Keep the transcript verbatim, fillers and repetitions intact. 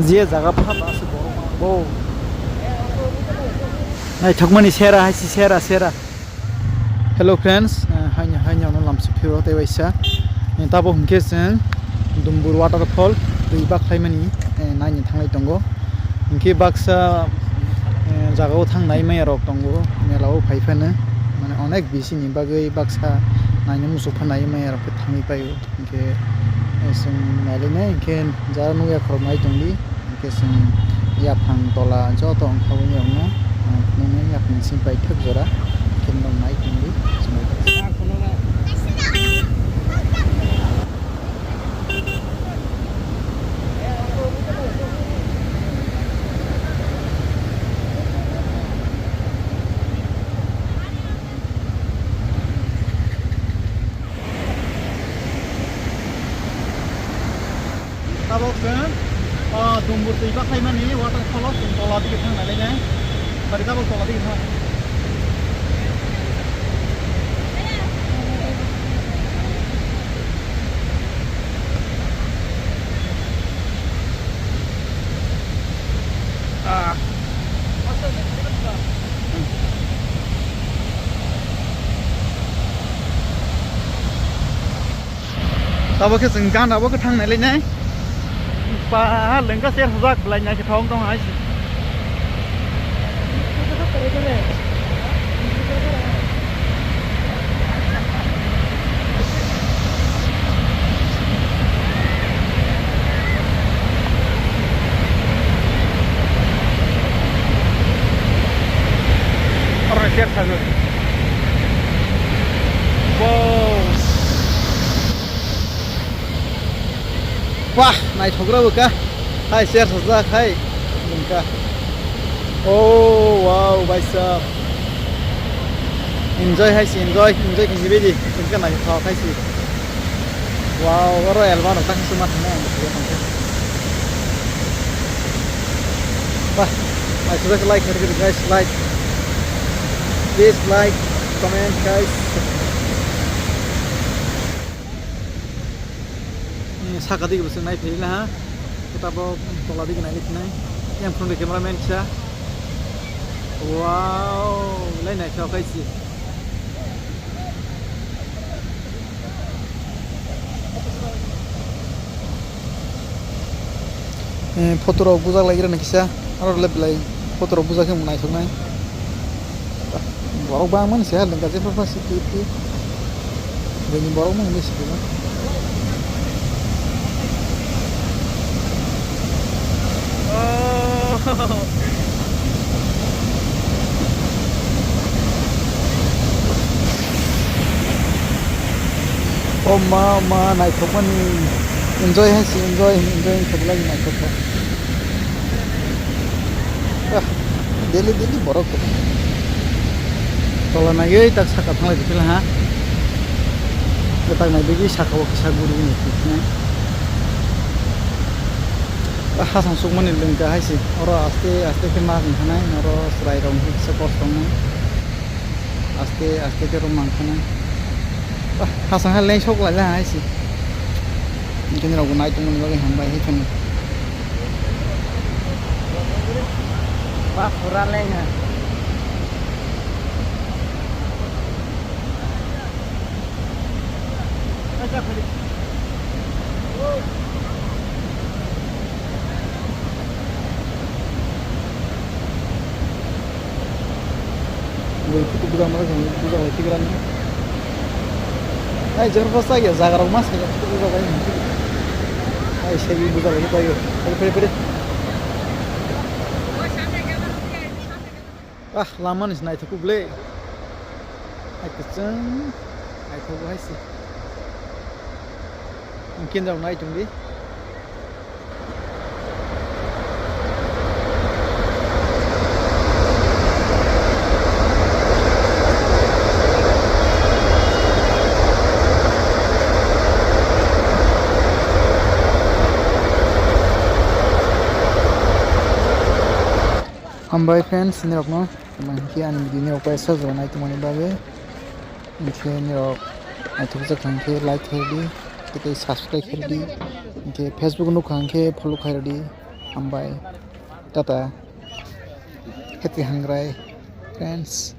Je jaga pha ba se borok bo. Naithokmani sera hai se sera sera. Hello friends, eh, haini haini ano lamsi phiro tei waisa. Eh, tabo hwnkhe chwng Dumbur waterfall twi baklaimani, eh, naini thanglai tongo. Hwnkhe baksa, eh, jagao thang nai maya rok tongo, mela o phai phano. Mane onek bisi ni bagwi baksa naini muchuk pha nai maya rok khe thangwi paio. Hwnkhe, eh, chwng nailainai, hwnkhe jara nukya khorok nai tongdi, hwnkhe chwng yaphang tola joto wngkha, wngya wngno, ah, phunuknwi yaphang simi paithak jora, hwnkhe nok nai tongdi, chwng. Tabok chwng, ah, Dumbur twi baklaimani waterfall o chwng tola digi thang nailainai. Bari tabok tola digi thang. Ah. Tabok khe chwng gana bo khe thang nailainai. Ba, lengka cher sajak belai naithothok wng tong hai se. Oro ser sago. Wow. Wah, naithokrok bo kha. Hai, share sajak hai. Wngkha. Oh, wow, bhai sahab. Enjoy hai si, enjoy, enjoy khe hibaidi. Wngkha naithothok hai si. Wow, oro elma rok tang suma thangnai ang. Wah, naithokrok like, like, guys, like. Please like, comment, guys. Ni saka digi bo chwng nai philai na ha. Khe tabok tola digi nai philai. Yang phone camera man kisa. Wow, lai naithok hai si. Eh, photo rok bujak lai gira na kisa. Aro le belai photo rok bujak khe naithok nai. Borok bangmani se ha lengka jephru pha sikti ti. Bini borok mung ni sikti na. O ma, ma, naithokmani enjoy hai se, enjoy, enjoy wngkha belai naithok kha. Ah, daily, daily borok kwbang. Tola naiwi tak saka thanglai tongphila ha. Tak nai begwi saka o kisa guri ni thikna. Ah, hasang sukmani lengka hai se. Oro aste, aste khe ma wngkha nai, oro chwrai rok kisa kosto wngnai. Aste, aste khe rw mankha nai. Ah, hasang ha leng sok lai la hai se. Hwnkhe norok bo nai tongmani bagwi hambai hai phano. Ba pura leng ha. Bui kutu buja mara jang buja lai tigra ni. Ai jor basa ya jaga rok ma sa ya kutu buja bai. Ai sai buja lai bai. Pare pare pare. Ah, lama ni naithok kuk le. Ai kwchwng naithok hai se. Ang kendra nai tong di. Hambai friends, nirokno, tamo hinkhe ani video nirok paisa jora nai tongmani bagwi. Hinkhe nirok naithok jak kha hinkhe like khairdi, tei subscribe khairdi. Hinkhe Facebook nukha hinkhe follow khairdi. Hambai. Tata. Happy hangrai, friends.